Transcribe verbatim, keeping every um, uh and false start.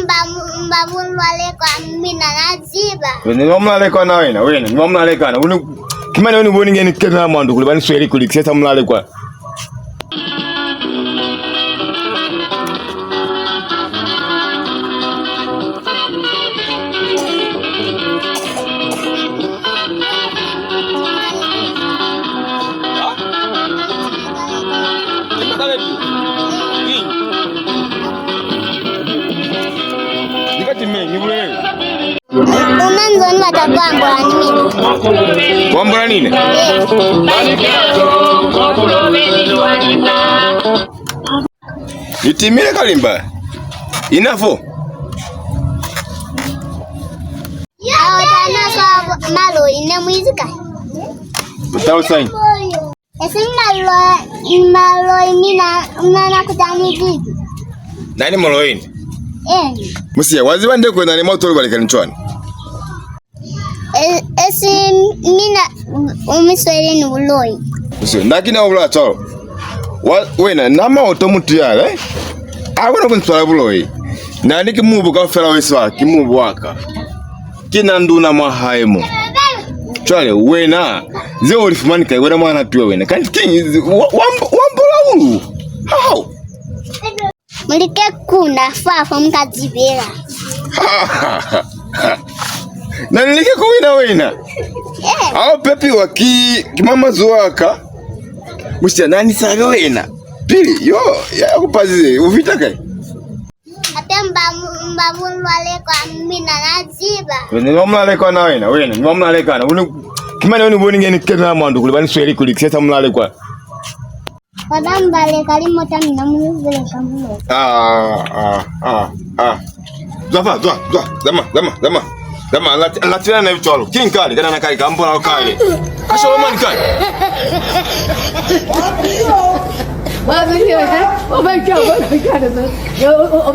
Mba mu-, mba mulalekwa mina na ziba. Wena, ni wa mulalekwa na wena, wena, ni wa mulalekwa na. Uni, ki mane uni boni nge ni kenela mwa ndu kuli ba ni sweli kuli kisesa mulalekwa. Ni kati me, ni bulele. Una nzo ni bata ku ambola ni mina. Ku ambola ni ne? Yes. Ni timile kalimba. Inafo. Ao tana sa maloi ne muizi kai? Utausaini. Esi maloi, maloi mina, mina na kutani bibi. Nani muloi ni? Eh. Musiya, wa ziba nde kwena ni mautolo balika ni cwani? E-, esi mina umiswele ni buloi. Usi, na ki na u bula cwalo. Wa, wena, na maoto mutu yale, eh? A kona ku ni swala buloi. Na ni ki mubu kaufela weswa, ki mubu wa ka. Ki na nduna mwa hae mo. Cwale, wena, ze u li fumani kai, wena mwana tuwe wena. Kanti kiñi, wa, wa, wa mbola ulu. Hao. Mu like ku na fa, fa mu ka zibela. Na ni like ku wina wena. Eh. Ao pepiwa ki, ki mamazo wa ka. Musya na ni sabe wena. Pili, yo, ya ku pazize, u fita kai? Hape mba mu-, mba mulalekwa mina na ziba. Wena, ni wa mulalekwa na wena, wena, ni wa mulalekwa na. Uni, ki mane uni boni nge ni kenela mwa ndu kuli ba ni sweli kuli kisesa mulalekwa. Bata mba leka limota mina mu lubele ka mulo. Ah, ah, ah, ah. Zwa fa, zwa, zwa. Zama, zama, zama. Zama, lati-, latilana na cwalo. Kiñi kale, kana na kale, ka mbola kale. Kasho mani kale. Oh my God, oh my God.